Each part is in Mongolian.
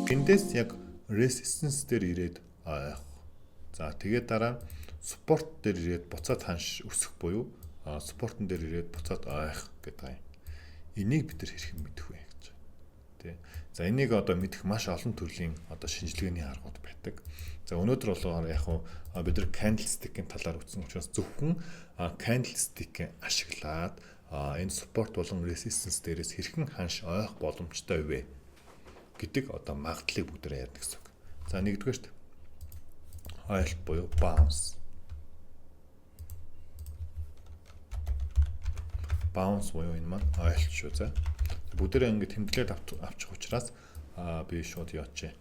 Эндээс яг resistance дээр ирээд ойх. За, тэгээд дараа нь support дээр ирээд буцаад ханш өсөх буюу support-н дээр ирээд буцаад ойх гэдэг юм. Энийг бид нар хэрхэн мэдэх вэ гэж. Тэ. За, энийг одоо мэдэх маш олон төрлийн одоо шинжилгээний аргууд байдаг. За, өнөөдөр болохоор яг хуу бид нар candlestick-ийн талаар үзсэн учраас зөвхөн candlestick-ийг ашиглаад энэ support болон resistance дээрээс хэрхэн ханш ойх боломжтой вэ гэдэг одоо магадлалыг бүгдээрээ ярьна гэсэн үг. За, нэгдүгээрт ойлт буюу bounce. Bounce буюу энэ маань ойлт шүү, за. Бүгдээрээ ингэ тэмдэглээд авчих учраас би шууд яачих.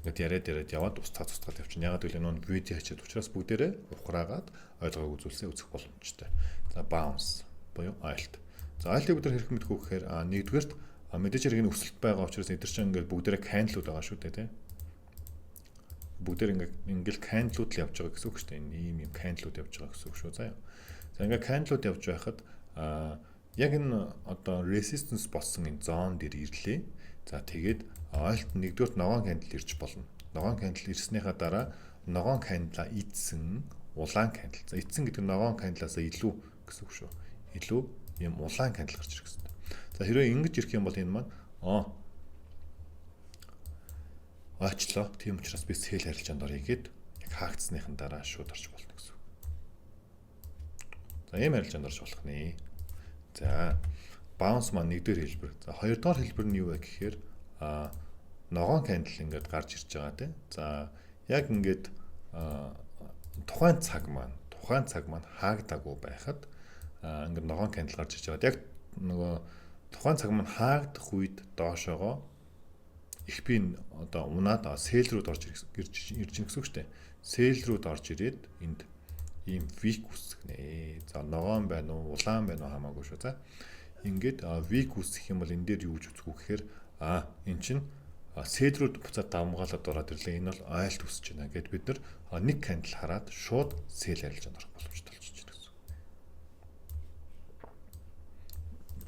Ингээд яриад яриад яваад устгаад устгаад явчихна. Ягаад гэвэл энэ видео хичээл учраас бүгдээрээ ухраагаад ойлгоогүй зүйлсээ үзэх боломжтой. За, bounce буюу ойлт. За, ойлтыг бид нар хэрхэн мэдэх вэ гэхээр нэгдүгээрт мэдээж хэрэг энэ өсөлт байгаа учраас эдгээр чинь ингээд бүгдээрээ candle-ууд байгаа шүү дээ, тийм. Бүгдээр ингээд ингээл candle-ууд л явж байгаа гэсэн үг шүү дээ. Энэ ийм юм candle-ууд явж байгаа гэсэн үг шүү, заяа. За, ингээд candle-ууд явж байхад яг энэ одоо resistance болсон энэ zone дээр ирлээ. За, тэгээд ойлт нэгдүгээрт ногоон candle ирж болно. Ногоон candle ирснийхаа дараа ногоон candle-а идсэн улаан candle. За, идсэн гэдэг нь ногоон candle-аас илүү гэсэн үг шүү. Илүү юм улаан candle гарч ирэх гэсэн. За, хэрвээ ингэж ирэх юм бол энэ маань ойчлоо. Тийм учраас би sell арилжаанд оръё гээд яг хаагдсныхан дараа шууд орж болно гэсэн үг. За, ийм арилжаанд орж болох нэ. За, bounce маань нэгдүгээр хэлбэр. За, хоёрдугаар хэлбэр нь юу вэ гэхээр ногоон candle ингээд гарч ирж байгаа, тийм. За, яг ингээд тухайн цаг маань хаагдаагүй байхад ингээд ногоон candle гарч ирж байгаа. Яг нөгөө тухайн цаг маань хаагдах үед доошоогоо их би одоо унаад sell рүүд орж ирж ирж гэсэн үг шүү дээ. Sell рүүд орж ирээд энд ийм wick үүсгэх нэ. За, ногоон байна уу, улаан байна уу хамаагүй шүү. За, ингээд wick үүсгэх юм бол энэ дээр юу гэж үзэх вэ гэхээр эн чинь sell рүүд буцаад давмгаалаад ороод ирлээ. Энэ бол ойлт үүсэж байна гэд бид нар нэг candle хараад шууд sell арилжаанд орох боломжтой болчихж байна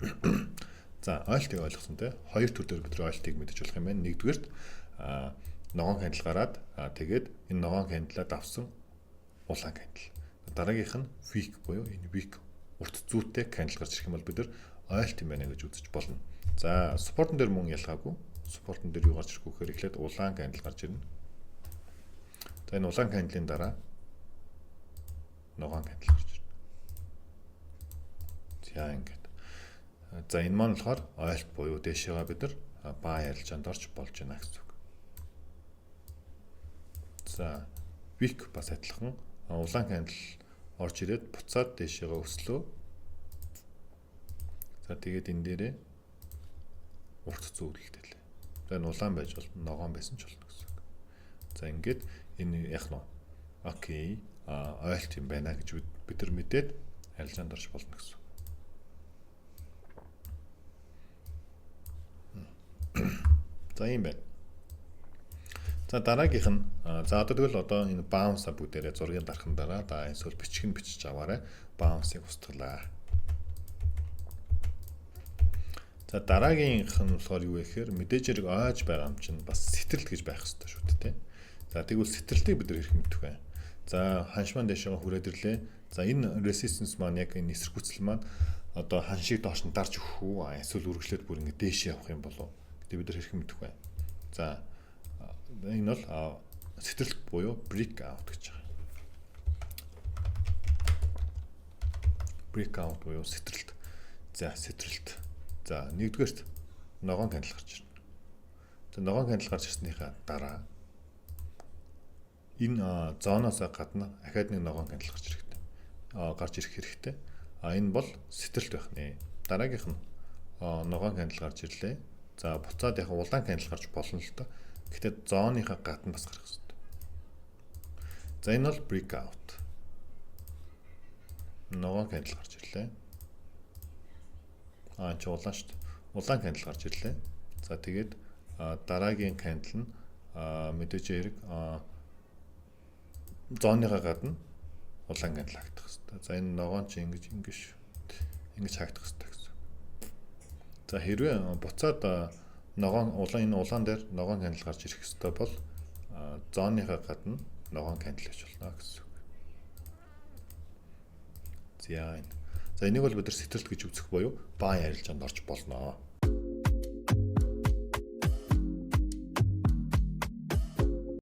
гэсэн. За, ойлтыг ойлгосон, те. Хоёр төр дээр бид нар ойлтыг мэдэж болох юм байна. Нэгдүгээрт ногоон candle гараад тэгээд энэ ногоон candle-аа давсан улаан candle. Дараагийнх нь wick буюу энэ wick урт зүүтэй candle гарч ирэх юм бол бид нар ойлт юм байна гэж үзэж болно. За, support-н дээр мөн ялгаагүй. Support-н дээр юу гарч ирэх вэ гэхээр эхлээд улаан candle гарч ирнэ. За, энэ улаан candle-ийн дараа ногоон candle гарч ирнэ. За, ингээд. За, энэ маань болохоор ойлт буюу дээшээгээ бид нар buy арилжаанд орж болж байна гэсэн үг. За, wick бас адилхан улаан candle орж ирээд буцаад дээшээгээ өслөө. За, тэгээд энэ дээрээ урт зүүлэлтэлээ. За, энэ улаан байж болно, ногоон байсан ч болно гэсэн үг. За, ингээд энэ яг нь okay, ойлт юм байна гэж бид нар мэдээд арилжаанд орж болно гэсэн. За, ийм байна. За, дараагийнх нь, за, одоо тэгвэл одоо энэ bounce-а бүгдээрээ зургийн дархан дараа да эсвэл бичиг нь бичиж аваарай. Bounce-ыг устгалаа. За, дараагийнх нь болохоор юу вэ гэхээр мэдээж хэрэг ойж байгаа юм чинь бас сэтрэлт гэж байх ёстой шүү дээ. За, тэгвэл сэтрэлтийг бид нар хэрхэн мэдэх вэ? За, ханш маань дэшегээ хүрээд ирлээ. За, энэ resistance маань яг энэ эсэргүүцэл маань одоо ханшийг доош нь дарж өгөх үү? Эсвэл үргэлжлээд бүр ингэ дээшээ явах юм болов уу? Гэдэг бид нар хэрхэн мэдэх вэ? За, энэ бол сэтрэлт буюу break out гэж байгаа. Break out буюу сэтрэлт. За, сэтрэлт. За, нэгдүгээрт ногоон candle гарч ирнэ. За, ногоон candle гарч ирснийхаа дараа энэ zone-оос гадна ахаад нэг ногоон candle гарч ирэхтэй. Гарч ирэх хэрэгтэй. А энэ бол сэтрэлт байх нэ. Дараагийнх нь ногоон candle гарч ирлээ. За, буцаад яг улаан candle гарч болно л доо. Гэхдээ zone-ынхаа гадна бас гарах хэрэгтэй. За, энэ бол break out. Ногоон candle гарч ирлээ. Аа, чи улаан шүү дээ. Улаан candle гарч ирлээ. За, тэгээд дараагийн candle нь мэдээж хэрэг zone-ынхаа гадна улаан candle хаагдах хэрэгтэй. За, энэ ногоон чи ингэж ингэж ингэж хаагдах хэрэгтэй гэсэн. За, хэрвээ буцаад Ногоон улаан, энэ улаан дээр ногоон candle гарч ирэх ёстой бол zone ныхаа гадна ногоон candle гэж болно гэсэн үг. За, энэ. За, энийг бол бид нар сэтрэлт гэж үзэх буюу buy арилжаанд орж болно.